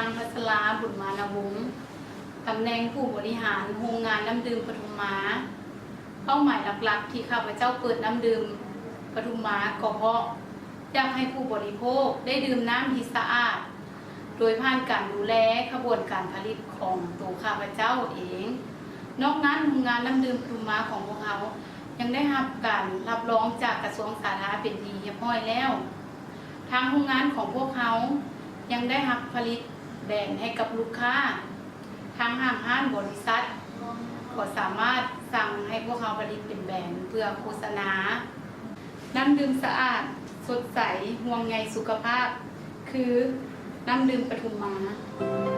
ນາງ ພັດສະລາ ບຸນມານະວົງ, ຕຳແໜ່ງຜູ້ບໍລິຫານໂຮງງານນ້ຳດື່ມປະທຸມມາ. ເປົ້າໝາຍຫຼັກໆທີ່ຂ້າພະເຈົ້າເປີດນ້ຳດື່ມປະທຸມມາ ກໍເພາະຢາກໃຫ້ຜູ້ບໍລິໂພກໄດ້ດື່ມນ້ຳທີ່ສະອາດ ໂດຍຜ່ານການດູແລຂະບວນການຜະລິດຂອງໂຕຂ້າພະເຈົ້າເອງ. ນອກນັ້ນ, ໂຮງງານນ້ຳດື່ມປະທຸມມາຂອງພວກເຮົາ ຍັງໄດ້ຮັບການຮັບຮອງຈາກກະຊວງສາທາເປັນທີ່ຮຽບຮ້ອຍແລ້ວ. ທາງໂຮງງານຂອງພວກເຮົາຍັງໄດ້ຮັບຜະລິດແບຣນໃຫ້ກັບລູກຄ້າ. ທາງຫ້າງຮ້ານບໍລິສັດກໍສາມາດສັ່ງໃຫ້ພວກເຮົາຜະລິດເປັນແບຣນເພື່ອໂຄສະນາ. ນ້ຳດື່ມສະອາດ, ສົດໃສ, ຫ່ວງໃຍສຸຂະພາບ ຄືນ້ຳດື່ມປະທຸມມາ.